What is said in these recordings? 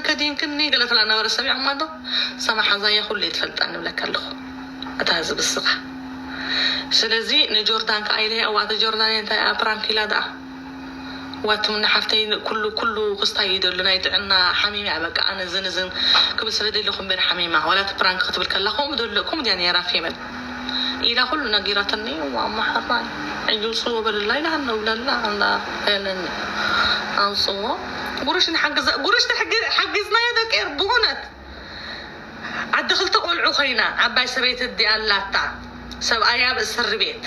ከዲንክኒ ገለ ትላ ነበረ ሰሚዕኹማ ዶ? ሰማ ሓዛያ ኩሉ እየ ትፈልጣ ንብለካ ኣለኹ። እታ ህዝቢ ስኻ። ስለዚ ንጆርዳን ከኣ ኢለ እዋ፣ እታ ጆርዳን እንታይ እያ ፕራንክ ኢላ ደኣ? ዋትምኒ ሓፍተይ ኩሉ፣ ኩሉ ክስታይ እዩ ደሎ ናይ ጥዕና ሓሚም እያ። በቃ ኣነ ዝን ዝን ክብል ስለ ደለኹ እምበር ሓሚማ። ዋላ እቲ ፕራንክ ክትብል ከላ ከምኡ ደሎ፣ ከምኡ ድያ ነይራ ፌመን ኢላ ኩሉ ነጊራትኒ። እዋ፣ እማ ሓራይ። ሕጂ ውፅዎ በልላ ኢላ ሃነው ብለላ፣ እንዳ ሄለን ኣውፅዎ። ጉርሽ ንሓግዛ፣ ጉርሽ ንሕግ-፣ ሓጊዝናዮ ደቂ ኤር ብእውነት። ዓዲ ክልተ ቆልዑ ኮይና፣ ዓባይ ሰበይቲ እዲኣ ኣላታ፣ ሰብኣያ ኣብ እስሪ ቤት።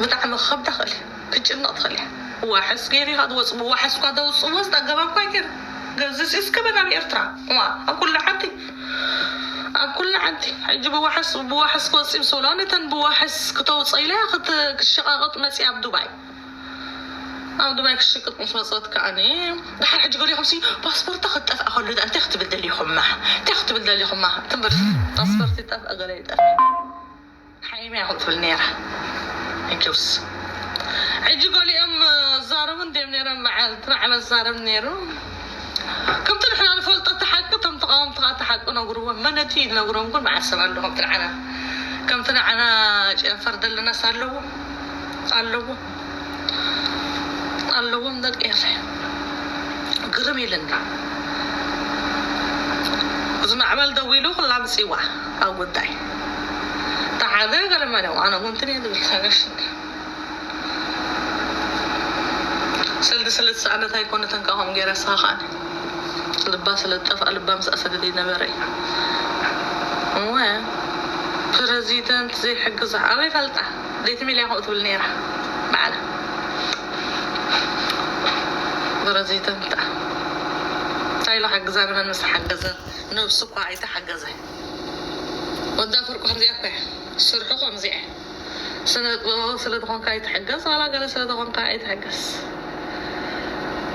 ብጣዕሚ ክኸብዳ ክእል፣ ክትጭነቕ ትኽእል እያ። ዋሕስ ገይሩ ኢኻ ትወፅ፣ ብዋሕስ እኳ ተውፅዎ፣ ዝጠገባ እኳ ኣይገይሩ። ገዝስ እስከ በን ኣብ ኤርትራ፣ እዋ፣ ኣብ ኩሉ ዓዲ፣ ኣብ ኩሉ ዓዲ። ሕጂ ብዋሕስ፣ ብዋሕስ ክወፅእ ምስ በልዋ፣ ነተን ብዋሕስ ክተውፀ ኢለ ክት-፣ ክሸቃቐጥ መፅእ ኣብ ዱባይ። ኣብ ዱባይ ክሽቅጥ ምስ መፀት ከኣኒ፣ ድሓር ሕጂ ገሊኹም ሲ ፓስፖርታ ክትጠፍኣ ከሉ፣ እንታይ ክትብል ደሊኹማ? እንታይ ክትብል ደሊኹማ? ትንብር ፓስፖርት ይጠፍኣ፣ ገለ ይጠፍኣ። ሓይሚ እያ ትብል ነይራ። ሕጂውስ ሕጂ ገሊኦም ዛረቡ እንዲም ነይሮም፣ መዓልቲ ማዕበል ዛረብ ነይሩ። ከምቲ ንሕና ንፈልጦ እቲ ሓቂ፣ እቶም ተቃወምቲ ከዓ እቲ ሓቂ ነግርዎም። መነቲ ነግሮም ግን መዓት ሰብ ኣሎ ከምቲ ንዓና፣ ከምቲ ንዓና ጨንፈር ዘለናስ ኣለዎ፣ ኣለዎ፣ ኣለዎም ደቂ ኤረ። ግርም ኢልና። እዚ ማዕበል ደዊሉ ኩላ ምጽዋ ኣብ ጉዳይ። ተሓደ ገለ መለ ኣነ ጉንትን እየ ዝብል ሰገሽ። ሰልዲ ስለ ዝሰኣነት ኣይኮነትን፣ ካብኦም ገይራ ስኻ ከኣነ ልባ ስለ ዝጠፍኣ፣ ልባ ምስ ኣሰደደ ይነበረ እዩ። እወ፣ ፕረዚደንት ዘይሕግዛ ኣበይ ፈልጣ? ደይቲ ሚልያ ከምኡ ትብል ነይራ ባዕላ። ፕረዚደንት እንታይ ኢሉ ሓግዛ? ንመን ምስ ሓገዘ? ነብሱ እኳ ኣይተሓገዘ። ወዳ ፍርቁ ከምዚኣ እኮ እያ። ስርሑ ከምዚኣ እያ። ስነ ጥበባዊ ስለ ዝኾንካ ኣይትሕገዝ፣ ዋላ ገለ ስለ ዝኾንካ ኣይትሕገዝ።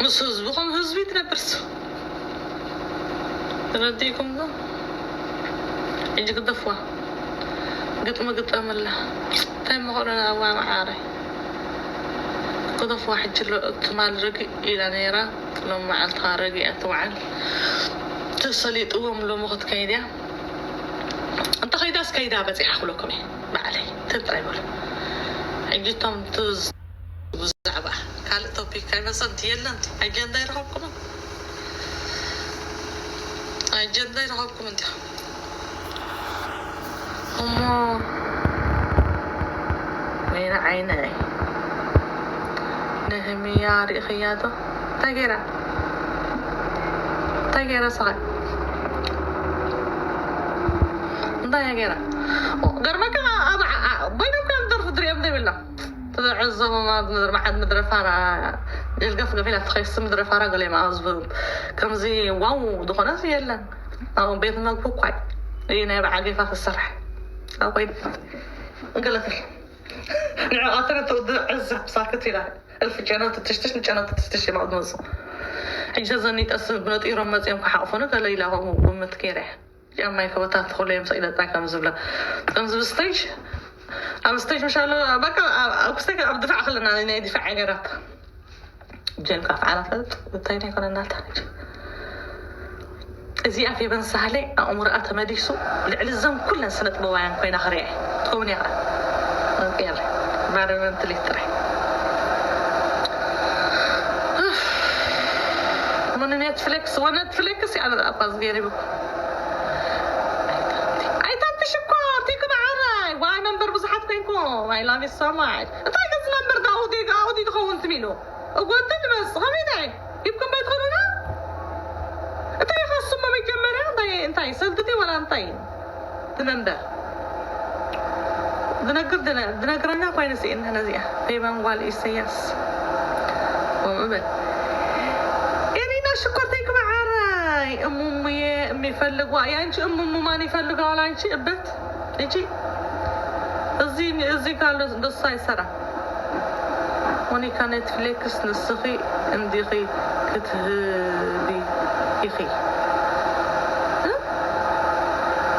ምስ ህዝቢ ከም ህዝቢ ትነብር ሱ። ተረዲእኩም ዶ? ሕጂ ግደፍዋ። ግጥሚ ግጠምላ። እንታይ መኸሮና እዋ መዓረይ። ግደፍዋ ሕጂ ኣሎ ትማል ርግእ ኢላ ነይራ። ሎም መዓልቲ ኸኣ ረጊኣ ትውዓል። ተሰሊጥዎም ሎሚ ክትከይድ እያ። እንተ ኸይዳስ ከይዳ በጺሓ ክብለኩም እየ ባዕለይ። ትም ጥራይ በሉ። ሕጂ እቶም ትዝ-፣ ብዛዕባ ካልእ ቶፒክ ኣይመጸን የለን። ኣጀንዳ ይረኸብኩም፣ ኣጀንዳ ይረኸብኩም እንዲኹም። እሞ ወይኒ ዓይነይ፣ ነህምያ ርኢኽያ ዶ? እንታይ ገይራ? እንታይ ገይራ ስኻ? እንታይ እያ ገይራ? ገርመካ ኣብ፣ ዓ-፣ ዓ-፣ በይኖም ከም ደርፊ ድሪኦም ዘይብላ። ትዕዘቦማ ምድሪ፣ መዓት ምድሪ ፋራ፣ ጀልገፍ ገፊላ ትኸይስ ምድሪ ፋራ ገለ ይመሃዝቡ። ከምዚ ዋው ዝኾነስ የለን። ኣብ ቤት መግቢ እኳ እዩ ናይ በዓል ቤፋ ክሰርሕ። ኣብ ኮይን ገለትል። ንዕቐተን እተውድእ ዕዛብ ሳክት ኢላ። እልፊ ጨነው ትትሽትሽ፣ ንጨነው ትትሽትሽ እዮም ኣብ ዝመፁ። ሕጂ ተዘኒጠስ ብነጢሮም መፂኦም ክሓቕፉኒ ገለ ኢላ ከምኡ ግምት ገይረ። ጫማይ ከበታት ተኽሎ እዮም ሰቂለታ ከም ዝብላ። ከምዚ ብስቴጅ፣ ኣብ ስቴጅ ምሽ ኣሎ፣ በቃ ኣብ፣ ኣብ ስቴጅ ኣብ ድፋዕ ከለና ናይ ድፋዕ ገራት። ጀልጋ ፍዓላ ፈልጥ፣ እንታይ ናይ ኮነ እናልታ ነች። እዚኣ ፌበን ሳህለ ኣእምሮኣ ተመሊሱ፣ ልዕሊ እዘን ኩለን ስነ ጥበባውያን ኮይና ክሪኣ እየ። ትኸውን እያ ኸዓ። ቀር፣ ባዶ ቨንትሌት ጥራይ። ምን ኔትፍሊክስ፣ ወ ኔትፍሊክስ እያ ንርኣ እኳ ዝገይር ይብኩ። ኣይታትሽ እኳ፣ ቴንክ መዓራይ። ዋይ መንበር ብዙሓት ኮይንኩም። I love you so much። እንታይ ገዝ መንበር ዳውዲ፣ ዳውዲ ትኸውን ትሚሉ? እጎተ ንመስ፣ ኸመይ እንታይ? ሂብኩም ባይ ትኾኑና? እንታይ ኢኻ ስሞ መጀመርያ? እንታይ፣ እንታይ? ሰልድቲ ወላ እንታይ? ትመንበር። ድነግር፣ ድነ-፣ ድነግረና እኳ ኣይንስእን ንሕና እዚኣ። ፌበን ጓል ኢሰያስ። ከምኡ በል። ኤሪና ሽኮርተይ ክመዓራይ። እሙሙዬ የሚፈልጓ፣ ያንቺ እሙሙ ማን ይፈልገዋል አንቺ እበት? እጂ እዚ፣ እዚ ካለ ደስ ኣይሰራ። ሞኒካ ኔትፍሊክስ ንስኺ እንዲኺ ክትህቢ ኢኺ። እ?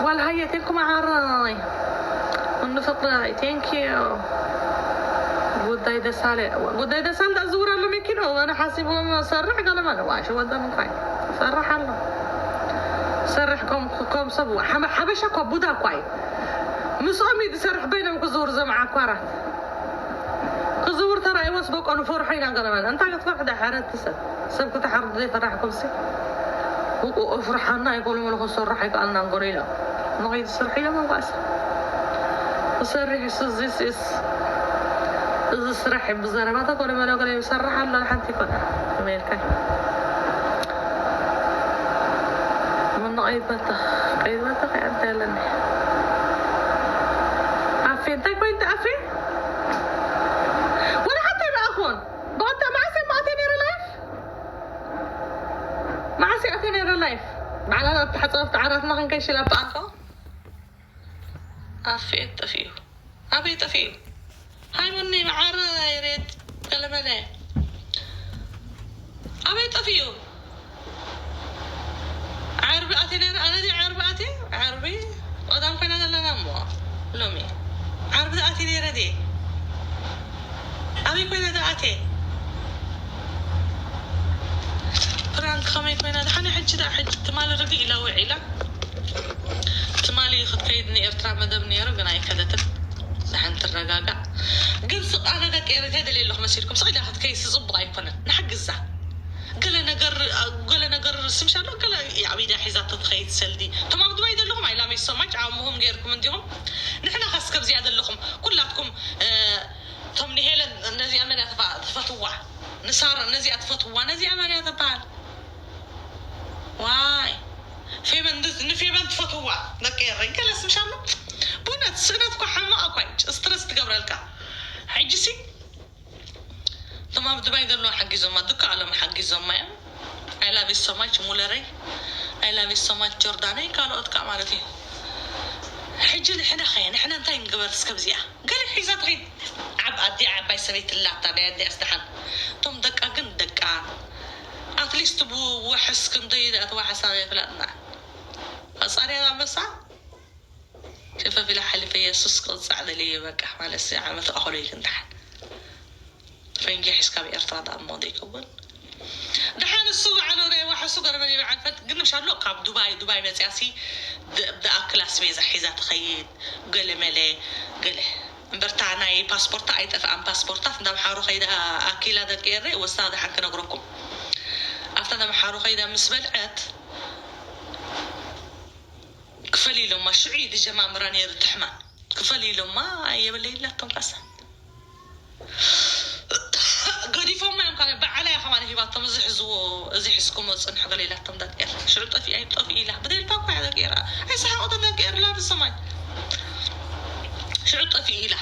ጓል ሃየ ቴንኩ መዓራይ። እኑ ፍቅራይ፣ ቴንኪዩ። ጉዳይ ደሳለ፣ ጉዳይ ደሳለ ዳኣ ዝውር ኣሎ መኪና። ኣነ ሓሲብዎም ሰርሕ ገለ ማለት ዋ ሽወደን እንታይ ሰርሕ ኣሎ ሰርሕ ከም ከም ሰብ ሓበሻ እኳ ቡዳ እኳ እዩ። ምስኦም እዩ ዝሰርሕ በይኖም ክዝውር ዘምዓኳራት ክዝውር ተራእይዎስ በቆ ንፈርሖ ኢና ገለ ማለት እንታይ ክትፈርሕ ዳ ሓረድቲ ሰብ ሰብ ክትሓርዱ ዘይፈራሕኩም ሲ ውቁ እፍርሓና ኣይኮኑ መለኮ ሰርሕ ኣይከኣልና ንጎነ ኢሎም ንኸይድ ስርሕ ኢሎም ኣንኳስ ክሰርሕ እሱ እዚስ እስ እዚ ስራሕ ብዘረባ ተኮነ መለኮ ይሰርሕ ኣሎ ሓንቲ ይኮነ ኣሜሪካ ምኖ ቀይበታ ቀይበታ ከያንተ ያለኒ ኣፌ እንታይ ኮይንተ ኣፌ ወላ ሓንቲ ኣይረኣኹን ብቐጥታ መዓስ እየ መኣትየ ነይረ ላይፍ መዓስ እየ ኣትየ ነይረ ላይፍ ባዕላና ተሓፀብቲ ዓራትና ክንከይሽላ ብኣንዶ ኣፌ ጠፊኡ ኣበይ ጠፊኡ ሃይሙኒ መዓረ ይሬት ገለመለ ኣበይ ጠፊኡ ዓርቢ ኣትየ ነይረ ኣነ ድየ ዓርቢ ኣትየ ዓርቢ ቀዳም ኮይና ዘለና እሞ ሎሚ ዓርቢ ኣትየ ነይረ ድየ ኣበይ ኮይና ኣትየ ፕራንክ ከመይ ኮይና ድሓነ ሕጂ ዳ ሕጂ ትማሊ ርግእ ኢላ ውዒላ ትማሊ ክትከይድ ንኤርትራ መደብ ነይሩ ግን ኣይከደትን ደሓን ትረጋጋዕ ግን ስቕ ኣነ ደቂ ኤረትራ ደልየ ኣለኹ መሲልኩም ስቕ ኢላ ክትከይድ ስጽቡቕ ኣይኮነን ንሓግዛ ገለ ነገር ገለ ነገር ስምሻሎ ገለ ኣብ ኢዳ ሒዛ ትኸይድ ሰልዲ እቶም ኣብ ዱባይ ዘለኹም ኣይላመይ ሰማች ዓሙኹም ገይርኩም እንዲኹም ንሕና ካስ ከምዚኣ ዘለኹም ኩላትኩም እቶም ንሄለን ነዚኣ መን እያ ትፈትዋ ንሳራ ነዚኣ ትፈትዋ ነዚኣ መን እያ ትበሃል ዋይ ፌመን ንፌመን ትፈትዋ ደቂ ኤረይ ገለ ስምሻሎ ብእውነት ስእነት እኳ ሓማቕ እኳ ስትረስ ትገብረልካ ሕጂ ሲ እቶም ኣብ ዱባይ ዘለዋ ሓጊዞማ ድካ ኣሎም ሓጊዞማ እዮም I love you so much ሙለረይ I love you so much ጆርዳነይ ካልኦት ከዓ ማለት እዩ ሕጂ ንሕና ኸ ንሕና እንታይ ንግበር እስከ ብዚኣ ገለ ሒዛ ትኸይድ ዓብ ኣዲኣ ዓባይ ሰበይቲ ላታ ናይ ኣዲኣ ስደሓን እቶም ደቃ ግን ደቃ ኣትሊስት ብውሕስ ክንደይ ኣተዋሕሳ የፍላጥና ኣጻርያ ኣንበሳ ሸፈፍ ኢላ ሓሊፈ የሱስ ቅጻዕ ደልየ በቃ ማለት ዓመት ኣኸሎ ይክንታሓል ፈንጂ ሒዝካ ኣብ ኤርትራ ደኣ እሞ ዘይከውን ደሓን እሱ ባዕሉ ናይ ዋሕሱ ገረመኒ በዓል ፈት ግን ምሻሎ ካብ ዱባይ ዱባይ መፅያሲ ብኣክል ኣስቤዛ ሒዛ ትኸይድ ገለ መለ ገለ እምበርታ ናይ ፓስፖርታ ኣይጠፍኣን ፓስፖርታት እንዳምሓሩ ከይዳ ኣኪላ ደቂ ኤረ ወስታ ደሓን ክነግረኩም ኣብታ እንዳምሓሩ ከይዳ ምስ በልዐት ክፈል ኢሎማ ሽዑ እዩ ዝጀማምራ ነይሩ ትሕማን ክፈል ኢሎማ የበለ ይላቶም ካሳ ገዲፎማ እዮም ካለ በዓላ እያ ከማን ሂባቶም እዚ ሕዝዎ እዚ ሕዝኩሞ ፅንሑ ገለ ኢላቶም ደቂ ኤር ሽዑ ጠፊ ኣይ ጠፊ ኢላ ብደልታ እኳ እያ ደቂ ኤር ኣይሰሓቆ ደቂ ኤር ላ ብሰማይ ሽዑ ጠፊ ኢላ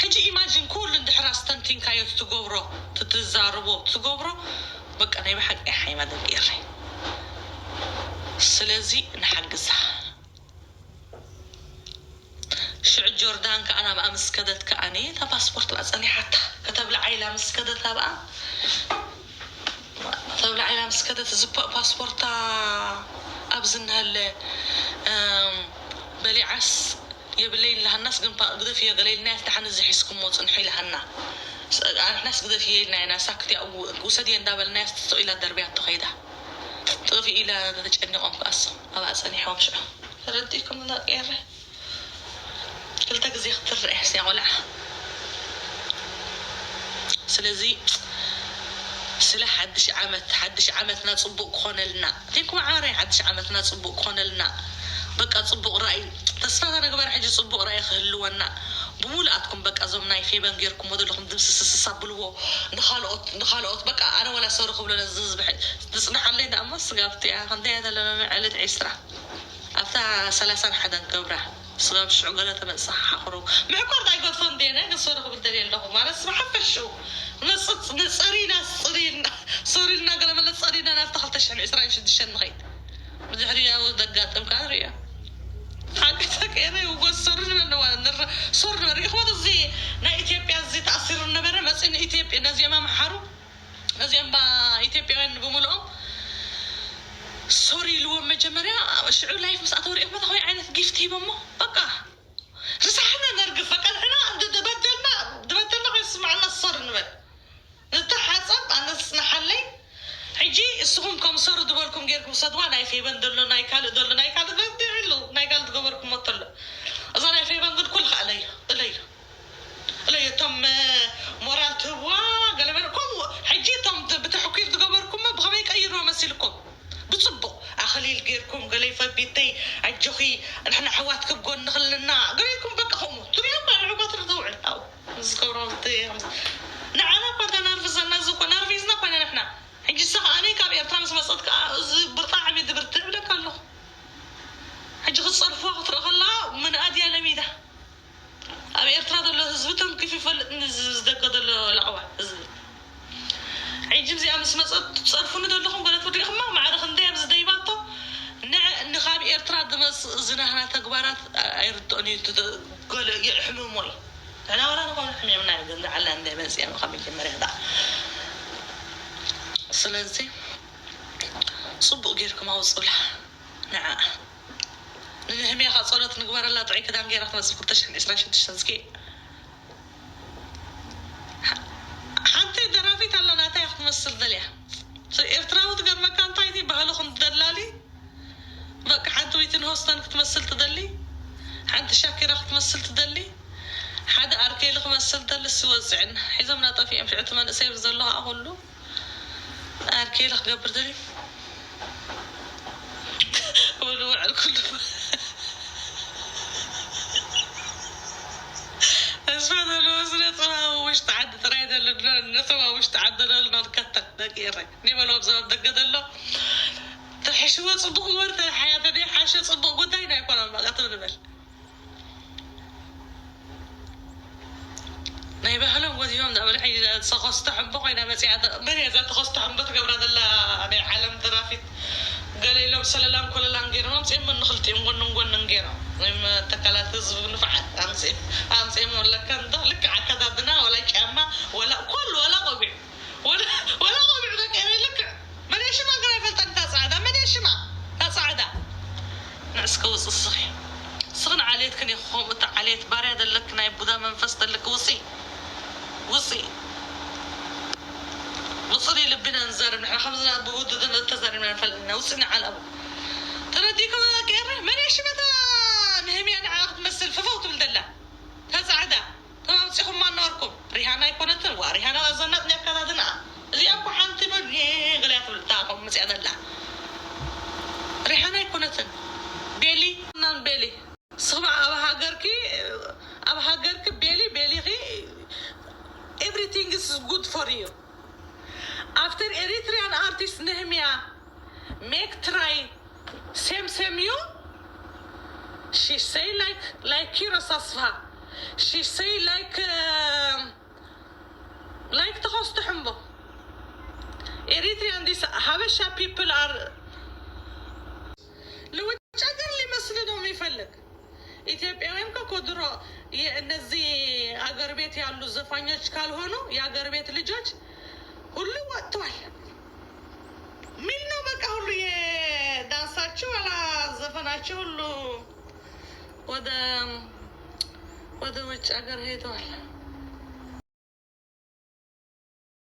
ሕጂ ኢማጂን ኩሉ እንድሕራ ስተንቲንካዮ ትትገብሮ ትትዛርቦ ትትገብሮ በቃ ናይ ብሓቂ ሓይማ ደቂ ኤር ስለዚ ንሓግዛ ሽዑ ጆርዳን ከዓ ናብኣ ምስ ከደት ከዓኒ እታ ፓስፖርት ብኣ ፀኒሓታ ከተብልዓ ኢላ ምስ ከደት ናብኣ ከተብልዓ ኢላ ምስ ከደት እዚ ፓስፖርታ ኣብዚ እናሃለ በሊዓስ የብለይ ኢላሃናስ ግን ግደፍዮ ገለ ኢልናያስ ደሓን እዚ ሒዝኩሞ ፅንሑ ኢላሃና ንሕናስ ግደፍዮ ኢልናዮ ናሳ ክትያ ውሰድዮ እንዳበልናያስ ትስቕ ኢላ ደርብያቶ ከይዳ ጥፊ ኢላ ተጨኒቖም ክኣሶም ኣብኣ ፀኒሖም ሽዑ ተረዲእኩም ንደቂ ኤረ ክልተ ግዜ ክትርአ እያ ቆልዓ ስለዚ ስለ ሓድሽ ዓመት ሓድሽ ዓመትና ፅቡቅ ክኾነልና ቴንኩ ማዓረይ ሓድሽ ዓመትና ፅቡቅ ክኾነልና በቃ ፅቡቅ ራእይ ተስፋ ተነግበር ሕጂ ፅቡቅ ራእይ ክህልወና ብሙሉኣትኩም በቃ እዞም ናይ ፌበን ጌርኩሞ ዘለኹም ድምስስስ ኣብልዎ ንኻልኦት ንኻልኦት በቃ ኣነ ወላ ሶሪ ክብሎ ነዚ ዝፅንሓለይ ደኣ እሞ ስጋብቲ እያ ክንደይ እያ ተለመመ ዕለት ዒስራ ኣብታ ሰላሳን ሓደን ገብራ ስጋብ ሽዑ ገለ ተመፅእ ሓኽሩ ምዕቋር ኣይገድፎ እንዴ ናይ ገሶ ርኽብ ደልየ ኣለኹ ማለት ስብ ሓፈሽኡ ንፅሪና ፅሪና ሶሪልና ገለ መለ ፀሪና ናብቲ ክልተ ሽሕን ዕስራን ሽዱሽተን ንኸይድ ብድሕሪ ያው ዘጋጥም ከዓ ንሪኦ ሓቂ ተቀይረ ይውጎስ ሶሪ ንበል ነዋ ንረ ሶሪ ንበል ሪኢኽዎ እዚ ናይ ኢትዮጵያ እዚ ተኣሲሩ ነበረ መፂ ንኢትዮጵያ ነዚኦም ኣምሓሩ እዚኦም ባ ኢትዮጵያውያን ብምልኦም ሶሪ ኢልዎም መጀመርያ ሽዑ ላይፍ ምስ ኣተው ሪኦም መታዊ ዓይነት ጊፍት ሂቦሞ በቃ ርሳሕና ነርግፍ በቃ ንሕና ድበደልና ድበደልና ከይስማዕና ሶሪ ንበል ንተሓፀብ ኣነስ ንሓ ሕጂ እስኹም ከም ሰሩ ዝበልኩም ጌርኩም ሰድዋ ናይ ፌበን ዘሎ ናይ ካልእ ዘሎ ናይ ካልእ ዘሎ ኣሎ ናይ ካልእ ዝገበርኩሞ ተሎ እዛ ናይ ፌበን ግን ኩልኻ እለዮ እለዮ እለዮ እቶም እ፣ ሞራል ትህብዋ ገለበለ ከምኡ ሕጂ እቶም ት- ብትሕኩር ዝገበርኩሞ ብኸመይ ቀይርዎ መሲልኩም ብፅቡቕ ኣኽሊል ጌርኩም ገለይ ፈቢተይ ኣጆኺ ንሕና ኣሕዋት ክብ ጎኒ ክልና ገለይኩም በቃ ከምኡ ትሪኦም ባል ኣሕዋት ንተውዕል ኣው ዝገብሮም ንዓና እኳ ተናርፍዘና እዚ እኮ ናርፊዝና ኮይና ንሕና ሕጂ እሳ ከዓነይ ካብ ኤርትራ ምስ መፀት ከዓ እዚ ብርጣዕሚ ድብርትዕ ይብለካ ኣለኹ ሕጂ ክትፀርፍዋ ክትርኢ ከላ ምንኣድ እያ ለሚዳ ኣብ ኤርትራ ዘሎ ህዝቢ ተንኪፉ ይፈልጥ ንዝደገ ዘሎ ላዕዋ ህዝቢ ሕጂ እዚኣ ምስ መፀት ትፀርፉኒ ዘለኹም ገለ ትውዲእኹማ ማዕረ ክንደይ ኣብዚ ደይባቶ ንዕ ንካብ ኤርትራ ዝመፅእ ዝናህና ተግባራት ኣይርድኦን እዩ ገለ የሕምሞ እዩ ንሕና ዋላ ንኾነ ሕሚምና እዩ ግን ዝዓላ እንደ መፅያ ካብ መጀመርያ ዳ ስለዚ ፅቡቅ ጌርኩም ኣውፅኡላ ንዓ ንንህምያ ካ ፀሎት ንግበረላ ጥዑይ ክዳን ገይራ ትመፅእ ክልተ ሽሕን ዕስራን ሽዱሽተን እስኪ ሓንቲ ደራፊት ኣላ ናታ እያ ክትመስል ደልያ ኤርትራዊ ትገርመካ እንታይ ቲ ባህልኹም ትደላሊ በቃ ሓንቲ ዊትን ሆስተን ክትመስል ትደሊ ሓንቲ ሻኪራ ክትመስል ትደሊ ሓደ ኣርኬሊ ክመስል ደሊ ስወፅዕን ሒዞም ናጠፊኦም ሽዕቲ መንእሰይ ዘሎ ከዓ ኩሉ ኣርኬሊ ክገብር ደሊ ወሉ ውዕል ኩሉ ተስፋ ዘለዎ ስነ ጥበባዊ ውሽጢ ዓዲ ጥራይ ዘሎ ነጥበባዊ ውሽጢ ዓዲ ዘሎ ንከተል ደቂ ኤረይ ኒበሎም ሰበብ ደገ ዘሎ ተሕሽዎ ፅቡቅ ግበር ተሓያተ ሓሸ ፅቡቅ ጉዳይ ናይ ኮነ በቃ ትብል በል ናይ ባህሎም ወዚቦም ዳበለ ሕጂ ተኸስተ ሕምቦ ኮይና መፅያ መን እያ እዛ ተኸስተ ሕምቦ ትገብራ ዘላ ናይ ዓለም ደራፊት ገለ ኢሎም ሰለላን ኮለላን ገይሮም ኣምፅኦም ንክልቲኦም ጎንን ጎንን ገይሮም ናይ መተካላት ህዝቢ ንፋዓት ኣምፅኦም ኣምፅኦም ኣለካ እንዶ ልክዕ ኣከዳድና ወላ ጫማ ወላ ኮል ወላ ቆቢዕ ወላ ወላ ቆቢዕ ደቂ ኤረይ ልክዕ መን እያ ሽማ ግራ ይፈልጠን እታ ፃዕዳ መን እያ ሽማ እታ ፃዕዳ ንዕስከ ውፅ እስኺ እስኽን ዓሌትክን ኢኹ ከምኡ እታ ዓሌት ባርያ ዘለክ ናይ ቡዳ መንፈስ ዘለክ ውፂ ውፂ ውፅሪ ልብና ንዛረብ ንሕና ከምዚ ብውድድር ተዛሪብና ንፈልጥ ኢና ውፅኒ ዓላቡ ተረዲእኩም ደቂ ኤረ መን እያ ሽመታ ንህምያ ንዓ ክትመስል ፍፈው ትብል ደላ ተፃዕዳ ተማምፂኹማ እናወርኩም ሪሃና ኣይኮነትን ዋ ሪሃና ዘናጥ ናይ ኣከዳድና እዚኣ እኮ ሓንቲ በል ገለያ ትብል እታ ከምኡ መፅያ ዘላ ሪሃና ኣይኮነትን ቤሊ ናን ቤሊ ስኽማ ኣብ ሃገርኪ ኣብ ሃገርኪ ቤሊ ቤሊኺ everything is good for you after Eritrean artist Nehemia make try same same you she say like like Kiros Asfa she say like um, like ተኸስቶ ሕምቦ Eritrean this Habesha people are ለውጭ ሀገር ሊመስል ነው የሚፈልግ ኢትዮጵያውያን ከኮ ድሮ እነዚህ አገር ቤት ያሉ ዘፋኞች ካልሆኑ የአገር ቤት ልጆች ሁሉ ወጥተዋል። ሚል ነው በቃ ሁሉ የዳንሳቸው ወላ ዘፈናቸው ሁሉ ወደ ወደ ውጭ ሀገር ሄደዋል።